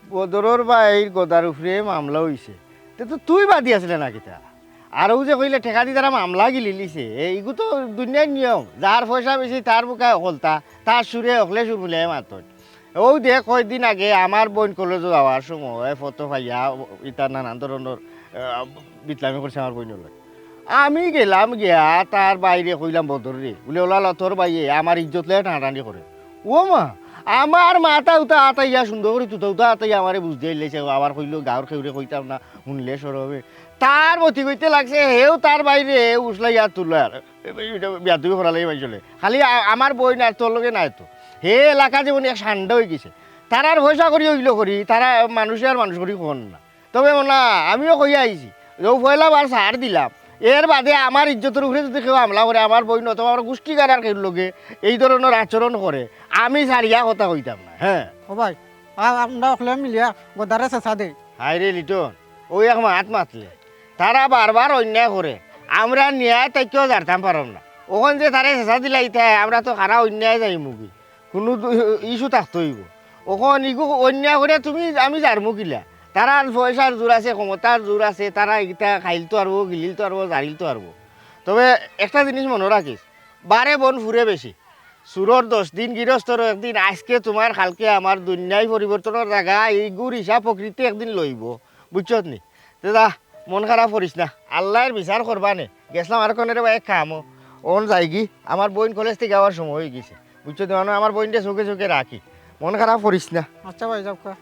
বদরর ভাইর গদার উপরে মামলা অইছে। তে তো তুই বাদী আছলে না কিতা? আর অউ যে কইলে টেকা দি তারা মামলা গিলিলিছে, এ, ইগু তো দুনিয়ার নিয়ম। যার পয়সা বেশি, তার মুখে হকলতা, তার সুরে হকলে সুর মিলাই মাতইন। অউ দেখ, কয়দিন আগে আমার বইন কলেজো যাওয়ার সময় ফটো পাইয়া ইতা নানান ধরনর, আহ, বিটলামি করছে আমার বইনর লগে। আমি গেলাম গিয়া তার ভাইরে কইলাম, "বদররে," বুলে, "ওলা ল, তোর ভাইয়ে আমার ইজ্জত লইয়া টানাটানি করে।" ও মা, আমার মাথা উতা আতাইয়া সুন্দর করি তুতা উতা আতাইয়া আমারে বুঝ দিয়া আইলাইছে, আবার কইলো, "গাঁওর কেউরে কইতাম না, হুনলে শরম অইবো।" তার মতি কইতে লাগছে, হেও তার ভাইরে উসলাইয়া তুলার। এ, এ, ইটা বেয়াদবি করা লাগে মাইনষর লগে। খালি আ-, আমার বইন আর তোর লগে নায় তো। হে এলাকা যেমন এক সান্ডা অইগেছে। তারার পয়সা করি অইলো করি, তারা মানুষে আর মানুষ করি কর না। তবে মনা, আমিও কইয়া আইছি, যে অউ পয়লা বার ছাড় দিলাম, এর বাদে আমার ইজ্জতর উপরে যুদি কেউ হামলা করে, আমার বইন অথবা আমার গুষ্টিগারার কেউর লগে এই ধরনর আচরণ করে, আমি ছাড়িয়া কথা কইতাম না। হ্যাঁ। ও ভাই, আ-, আমরা অকলে মিলিয়া গদারে ছেছা দেই। হায় রে লিটন, অউ এক মাত মাতলে। তারা বারবার অন্যায় করে, আমরা ন্যায় থাকিও জারতাম পারলাম না। অখন যে তারে ছেছা দিলাইতা, আমরা তো খারা অন্যায় যাইমুগি। কুনু দু-, issue থাকতো অইবো। অখন ইগু অন্যায় করিয়া তুমি আমি জারমু কিলা? তারার পয়সার জোর আছে, ক্ষমতার জোর আছে, তারা ইতা খাইলতো পারবো, গিলিলতো পারবো, জারিলতো পারবো। তবে একটা জিনিস মনো রাখিস, বারে বন ফুরে বেশি। চুরর দশ দিন, গিরস্তর একদিন, আইজকে তুমার, কাইলকে আমার, দুনিয়াই পরিবর্তনর জাগা, ইগুর হিসাব প্রকৃতি একদিন লইবো, বুঝছত নি? তে যা, মন খারাপ করিস না, আল্লায় বিচার করবা নে। গেছলাম আর কোনে রে ভাই, এক কামো, অন যাইগি, আমার বইন কলেজ থাকি আওয়ার সময় অইগেছে। বুঝছো তো, মানে আমার বইনরে চউখে চউখে রাখি। মন খারাপ করিস না। আচ্ছা ভাই, যাউক্কা।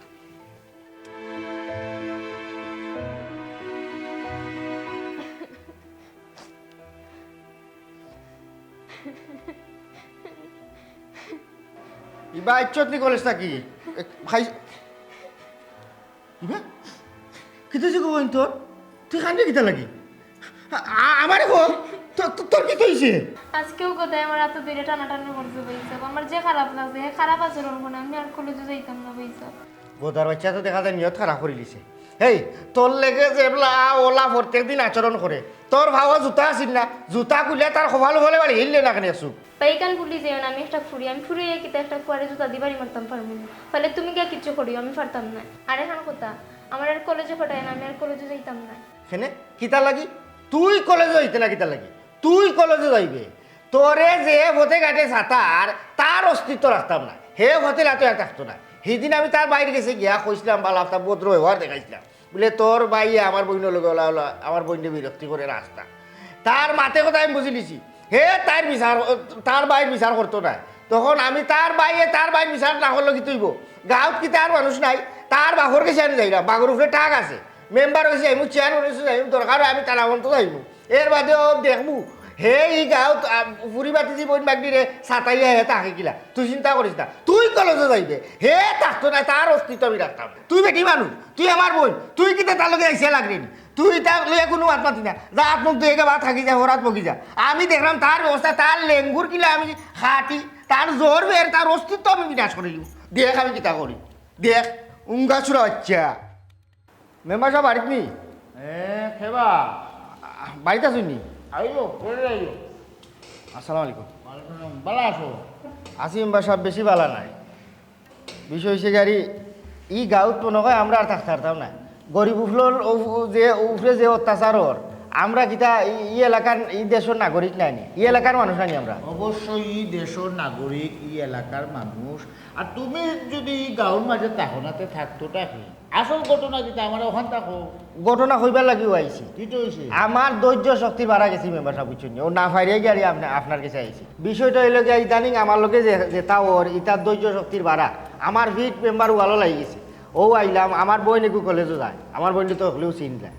ইবা ইজ্জত নি কলেজ থাকি? এ, খাই-, ইবা? কিতা অইছে গো বইন তোর? তুই কান্দরে কিতা লাগি? আ-, আ-, আমারে ক, তো-, তো-, তোর কিতা অইছে? আইজকেও গদায় আমার আতো ধরিয়া টানাটানি করছে ভাইসাব। আমার যে খারাপ লাগছে, হে খারাপ আচরণ করে আমি আর কলেজো যাইতাম না ভাইসাব। গদার বাইচ্চা তো দেখা যায় নিয়ত খারাপ করিলিছে। হেই, তোর লগে যেবলা অলা প্রত্যেক দিন আচরণ করে, তোর পাও জুতা আছিল না, জুতা খুলিয়া তার কপাল উপরে বাড়ি হিললে না কেনে একটু? ভাই, ইখান ভুলি যাইও না, আমি একটা ফুরি, আমি ফুরি অইয়া কিতা একটা ফুয়ারে জুতা দি বাড়ি মারতাম পারমু নি? তাইলে তুমি গিয়া কিচ্ছু করিও, আমি পারতাম না। আর একখান কথা, আমার আর কলেজো পাঠাইও না, আমি আর কলেজো যাইতাম না। কেনে? কিতা লাগি? তুই কলেজো যাইতে না কিতা লাগি? তুই কলেজো যাইবে। তোরে যে পথে ঘাটে ছাতার, তার অস্তিত্ব রাখতাম না। হে পথে লাতো আর থাকতো না। হিদিন আমি তার ভাইর গেছে গিয়া কইছলাম, বালা একটা ভদ্র ব্যবহার দেখাইছলাম। বুলে, "তোর ভাইয়ে আমার বইনর লগে অলা অলা, আমার বইনরে বিরক্তি করে রাস্তা।" তার মাতে কথা আমি বুঝিলিছি। হে তার বিচার, তার ভাইর বিচার করতো নায়। তখন আমি তার ভাইয়ে তার ভাইর বিচার না করলে কিতা অইবো? গাঁওত কিতা আর মানুষ নাই? তার বাপর গেছে আমি যাইরাম, বাপর উপরে টাক আছে। মেম্বারর গেছে যাইমু, চেয়ারম্যানর গেছে যাইমু, দরকার অয় আমি তারাবন্ত যাইমু। এর বাদেও দেখমু, হে ই গাঁওত, আ, ফুরি বাতিজি বইন ভাগ্নিরে সাতাইয়া হে থাকে কিলা। তুই চিন্তা করিস না, তুই কলেজো যাইবে, হে থাকতো নায়, তার অস্তিত্ব আমি রাখতাম। তুই বেটি মানুষ, তুই আমার বইন, তুই কিতা তার লগে আইসা লাগরে নি? তুই তার লগে কুনু মাত মাতি না। যা, আত মুখ ধুইয়া বাদ থাকি যা, হরাত বগি যা। আমি দেখরাম তার ব্যবস্থা, তার লেঙ্গুর কিলা আমি কাটি, তার জোর বের, তার অস্তিত্ব আমি বিনাশ করিলিমু। দেখ আমি কিতা করি। দেখ, উঙ্গা ছুরা বাইচ্চা। মেম্বার সাব বাড়িত নি? এ, কেবা? বাড়িত আছইন নি? আইও, করে আইও। আসসালামু আলাইকুম। ওয়ালাইকুম আসসালাম। ভালা আছো? আছি মেম্বার সাব, বেশি ভালা নায়। বিষয় অইছে গাড়ি, ই গাঁওত মনো কয় আমরা আর থাকতাম পারতাম না। গরিব উফলর উফ-, যে উফরে যে অত্যাচার অর, আমরা কিতা ই, ই এলাকার, ই দেশর নাগরিক নায়নি? ই এলাকার মানুষ নায়নি আমরা? অবশ্যই ই দেশর নাগরিক, ই এলাকার মানুষ। আর তুমি যদি ই গাঁওর মাঝে থাকো না, তে থাকতোটা কি? আসল ঘটনা যেটা, আমার ওখান থাকো। ঘটনা কইবার লাগিউ আইছি। কিতা অইছে? আমার ধৈর্য শক্তি বাড়া গেছে মেম্বার সাব, বুঝছইন নি? ও না ফাইরে গিয়ারি আপনা-, আপনার কাছে আইছি। বিষয়টা অইলো গিয়া, ইদানিং আমার লগে যে, যেতা অর, ইতার ধৈর্য শক্তির বাড়া। আমার ফিট মেম্বার ওয়ালো লাগি গেছে। ও আইলাম, আমার বইন এগু কলেজো যায়, আমার বইনরে তো হকলেউ চিনরা।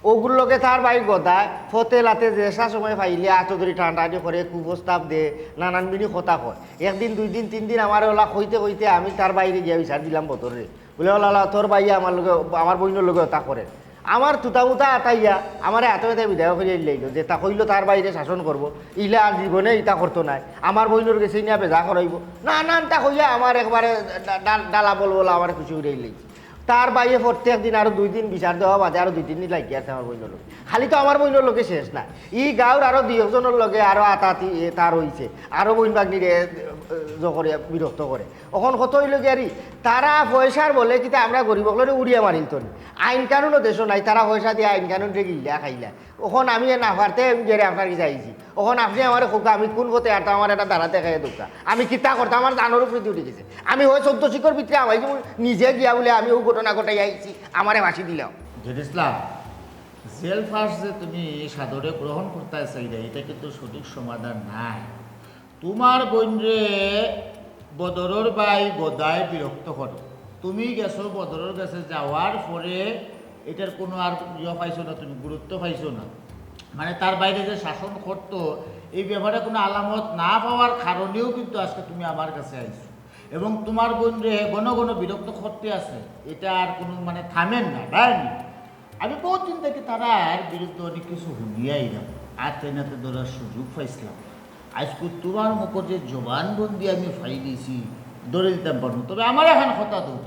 ওগুর লগে তার ভাই গদায়, ফতে লাতে যেসা সময় পাইলে আতো ধরি টানাটানি করে, কুপ্রস্তাব দে, নানান বিনি কথা কয়। একদিন, দুই দিন, তিন দিন আমারে ওলা কইতে কইতে আমি তার ভাইরে গিয়া বিচার দিলাম বদররে। বুলে, "ওলা, ওলা, তোর ভাইয়ে আমার লগে, আমার বইনর লগে ওতা করে।" আমার তুতা মুতা আতাইয়া আমারে আতো এতা বিদায় করিয়া দিলাইলো, যেতা কইলো তার ভাইরে শাসন করবো, ইলা আর জীবনে ইতা করতো নায়, আমার বইনর গেছে নিয়া বেজা করাইবো, নানানতা কইয়া আমার একবারে ডা-, ডা-, ডালা বল বলা আমারে খুশি করিয়া দিলাইছে। তার ভাইয়ে প্রত্যেক দিন আরো দুই দিন বিচার দেওয়া বাদে আরো দুই তিন দিন লাগিয়া আছে আমার বইনর লগে। খালি তো আমার বইনর লগে শেষ না, ই গাঁওর আরো দুই একজনর লগে আরো আতাআতি এ তার অইছে, আরো বইন ভাগ্নিরে এ, এ, জো করে বিরক্ত করে। অখন কথা অইলো গিয়ারি, তারা পয়সার বলে কিতা আমরা গরিব অকলরে উড়িয়া মারিলতো নি। আইন কানুনও দেশো নাই, তারা পয়সা দিয়া আইন কানুনরে গিল্লা খাইলা। অখন আমি এ না পারতে আমি গেরে আপনার কাছে আইছি। অখন আপনে আমারে কউক্কা, আমি কুন পথে আরতাম, আমার একটা ধারা দেখাইয়া দেউক্কা। আমি কিতা করতাম, আমার জানর উপরে উঠি গেছে। আমি অউ চৌদ্দ শিকর ভিতরে হামাই যাইমু, নিজে গিয়া বুলে আমি অউ ঘটনা ঘটাইয়া আইছি, আমারে ফাঁসি দিলাও। জেড ইসলাম, জেল ফাঁস যে তুমি সাদরে গ্রহণ করতায় চাইরায়, ইটা কিন্তু সঠিক সমাধান নায়। তুমার বইনরে বদরর ভাই গদায় বিরক্ত করে। তুমি গেছো বদরর গেছে, যাওয়ার পরে ইটার কুনু আর ইয়ে পাইছো না, তুমি গুরুত্ব পাইছো না। মানে, তার ভাইরে যে শাসন করতো, এই ব্যাপারে কুনু আলামত না পাওয়ার কারণেউ কিন্তু আজকে তুমি আমার কাছে আইছো। এবং তুমার বইনরে ঘন ঘন বিরক্ত করতে আছে, ইটা আর কুনু, মানে, থামের না, বুঝছো নি? আমি বউত দিন থাকি তারার বিরুদ্ধে অনেক কিছু হুনিয়া আইলাম, আতে নাতে ধরার সুযোগ পাইছলাম। আইজকু তুমার মুখর যে জবানবন্দি আমি পাইলিছি, ধরি দিতাম পারমু, তবে আমারে একখান কথা দেও।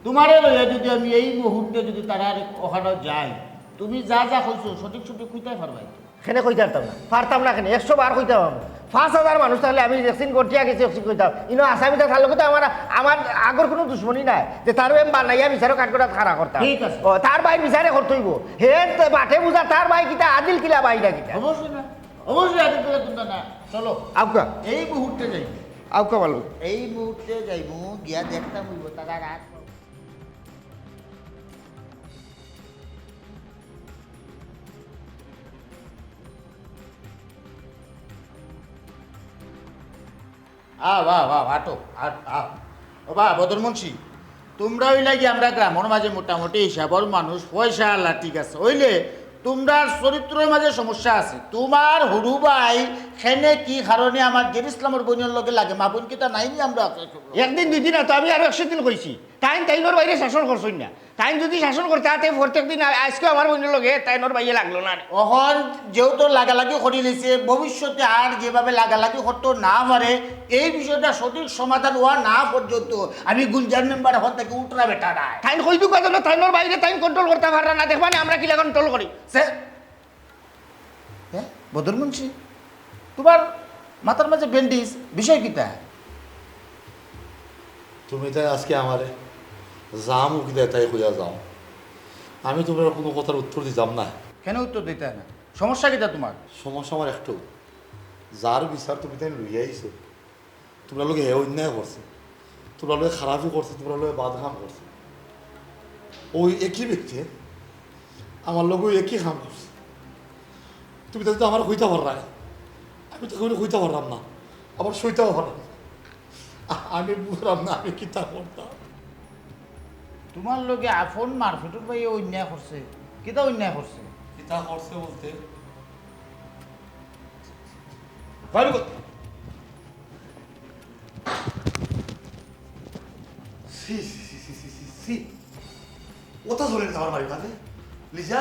তুমারে লইয়া যুদি আমি এই মুহূর্তে যুদি তারার অখানো যাই, তুমি যা যা কইছো সঠিক সঠিক কইতায় পারবায় তো? কেনে কইতাম পারতাম না? পারতাম না কেনে? একশো বার কইতাম পারমু। পাঁচ হাজার মানুষ থাকলে আমি একদিন গটিয়া গেছি, একদিন কইতাম। ইনো আসামিটা তার লগে তো আমার, আমার আগর কুনু দুশমনি নাই যে তারে আমি বানাইয়া বিচারো কাঠগড়াত খাড়া করতাম। ঠিক আছে। ও, তার ভাইর বিচারে করতে অইবো। হে তো বাটে বুঝা তার ভাই কিতা, আদিল কিলা ভাই না কিতা? অবশ্যই না, অবশ্যই আদিল কিলা কুন্তা না। চলো। আউক্কা। এই মুহূর্তে যাই। আউক্কা ভালা। এই মুহূর্তে যাইমু, গিয়া দেখতাম অইবো তারা রাত। আও, আও, আও, আটো, আ-, আও। ও বা, বদর মুন্সি, তুমরা অইলা গি আমরা গ্রামর মাঝে মোটামুটি হিসাবর মানুষ, পয়সা আলা ঠিক আছে। অইলে তুমরার চরিত্রর মাঝে সমস্যা আছে। তুমার হুরু ভাই কেনে কি কারণে আমার জেড ইসলামর বইনর লগে লাগে? মা বইন কিতা নাই নি আমরা? একদিন দুই দিন না তো, আমি আরো একশো দিন কইছি। তাইন তাইনর ভাইরে শাসন করছইন না। তাইন যুদি শাসন করতা, তে প্রত্যেক দিন আ-, আইজকে আমার বইনর লগে তাইনর ভাইয়ে লাগলো না রে। অখন যেহেতু লাগালাগি করিলিছে, ভবিষ্যতে আর যেভাবে লাগালাগি করতো না পারে, এই বিষয়টা সঠিক সমাধান অওয়া না পর্যন্ত আমি গুলজার মেম্বার অখন থাকি উঠরা বেটা নায়। তাইন কই দুঃখ আছে না, তাইনর ভাইরে তাইন control করতা পাররা না, দেখবা নি আমরা কিলা control করি। সে হ্যাঁ, বদর মুন্সি, তুমার মাথার মাঝে ব্যান্ডেজ, বিষয় কিতা? তুমি তাই আজকে আমারে যামু কিতা তাই কইয়া যাও। আমি তুমরার কুনু কথার উত্তর দিতাম না। কেনে উত্তর দিতায় না? সমস্যা কিতা তুমার? সমস্যা আমার একটাউ, যার বিচার তুমি তাই লইয়া আইছো, তুমরার লগে হে অন্যায় করছে, তুমরার লগে খারাপি করছে, তুমরার লগে বাদ কাম করছে। অউ একই ব্যক্তি আমার লগেও একই কাম করছে। তুমি তাইলে তো আমারে কইতা পাররায়, আমি তো কাউরে কইতা পাররাম না, আবার সইতাও পাররাম না। আ-, আমি বুঝরাম না আমি কিতা করতাম। তুমার লগে আপন মারফেটর ভাইয়ে অন্যায় করছে। কিতা অন্যায় করছে? কিতা করছে বলতে? বাইরে কর। ছি, ছি, ছি। ওটা চলে না আমার বাড়ি বাদে। লিজা,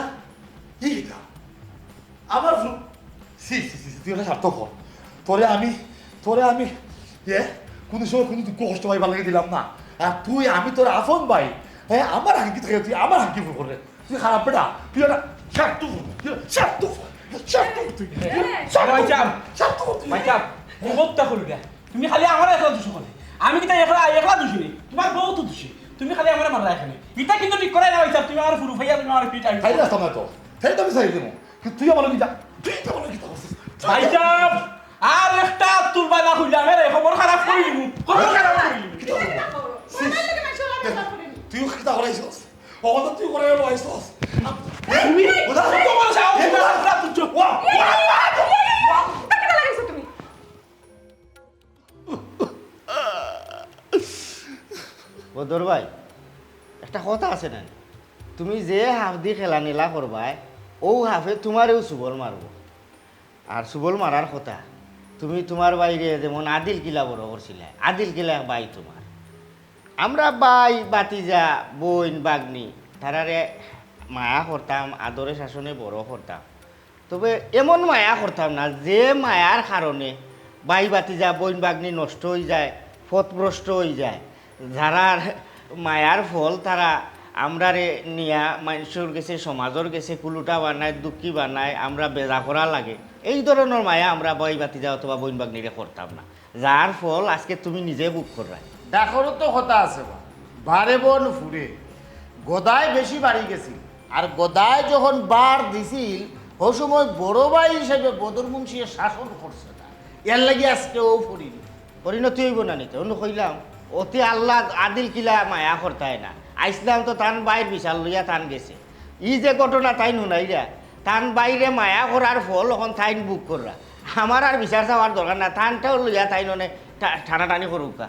কি কিতা? আমার ফু-, ছি, ছি, ছি, ছি, তুই একটা স্বার্থপর। তোরে আমি, তোরে আমি, এ, কুনু সময় কুনু দুঃখ কষ্ট পাইবার লাগি দিলাম না। আর তুই, আমি তোর আপন ভাই। হ্যাঁ, আমার হাঙ্কি থাকে, তুই আমার হাঙ্কি ফুল করে। তুই খারাপ বেটা, তুই একটা স্বার্থপর, তুই একটা স্বার্থপর। স্বার্থ তুই। স্বার্থ ভাইসাব, তুই। স্বার্থ তুই। ভাইসাব, তুমি বক্তা করো না। তুমি খালি আমার একলা দোষী করো। আমি কিতা একলা, একলা দোষী নি? তুমার বউ তো দোষী। তুমি খালি আমার মারলা এখানে। ইটা কিন্তু ঠিক করে না ভাইসাব, তুমি আমার ফুরু ভাইয়া, তুমি আমার পিঠ আইছো। তাই রাস্তা না তো। তাই তো আমি চাই দেবো। কিন্তু তুই আমার কিতা? তুই তো আমার কিতা করছিস? ভাইসাব, আর একটা তুলবা না কইলে আমি রে খবর খারাপ করি দিমু। খবর খারাপ করি দিমু। কিতা করবো? তুইও কিতা করাইছস? অবস্থা তুই করে এলো আইছস। তুমি ওটা তোমার সাহস এই ওটা ওটা তুই চুপ। ওয়া, ওয়া, ওয়া, ওয়া। কাকে গালা গাইছো তুমি? বদর ভাই, একটা কথা আছে না, তুমি যে হাফ দি খেলা নেলা করবায়, ও হাফে তোমারেও সুবল মারবো। আর সুবল মারার কথা, তুমি তোমার বাইরে যেমন আদিল কিলা বড় করছিলা, আদিল কিলা এক ভাই তোমার। আমরা ভাই, ভাতিজা, বইন, বাগনি, তারারে মায়া করতাম, আদরে শাসনে বড় করতাম। তবে এমন মায়া করতাম না, যে মায়ার কারণে ভাই, ভাতিজা, বইন, বাগনি নষ্ট অই যায়, পথভ্রষ্ট অই যায়। যারার মায়ার ফল তারা আমরারে নিয়া মানষর গেছে, সমাজর গেছে কুলুটা বানায়, দুঃখী বানায়, আমরা বেজা করা লাগে। এই ধরনর মায়া আমরা ভাই, ভাতিজা অথবা বইন, বাগনিরে করতাম না। যার ফল আজকে তুমি নিজে ভোগ কররায়। ডাকরও তো কথা আছে বা, বারে বন ফুরে, গদায় বেশি বাড়ি গেছিল। আর গদায় যখন বার দিছিল, ও সময় বড় ভাই হিসেবে বদর মুন্সিয়ে শাসন করছে না। এর লাগি আজকে ও পরিণতি। পরিণতি অইবো না নিতে, অনু কইলাম, অতি আল্লাহ আদিল কিলা মায়া করতায় না। আইসলাম তো তান ভাইর বিচার লইয়া তান গেছে। ই যে ঘটনা তাইন হুনাইরা, তান ভাইরে মায়া করার ফল অখন তাইন ভোগ কররা। আমার আর বিচার চাওয়ার দরকার না, তানটাও লইয়া তাইন অনে টা-, টানাটানি করুক্কা।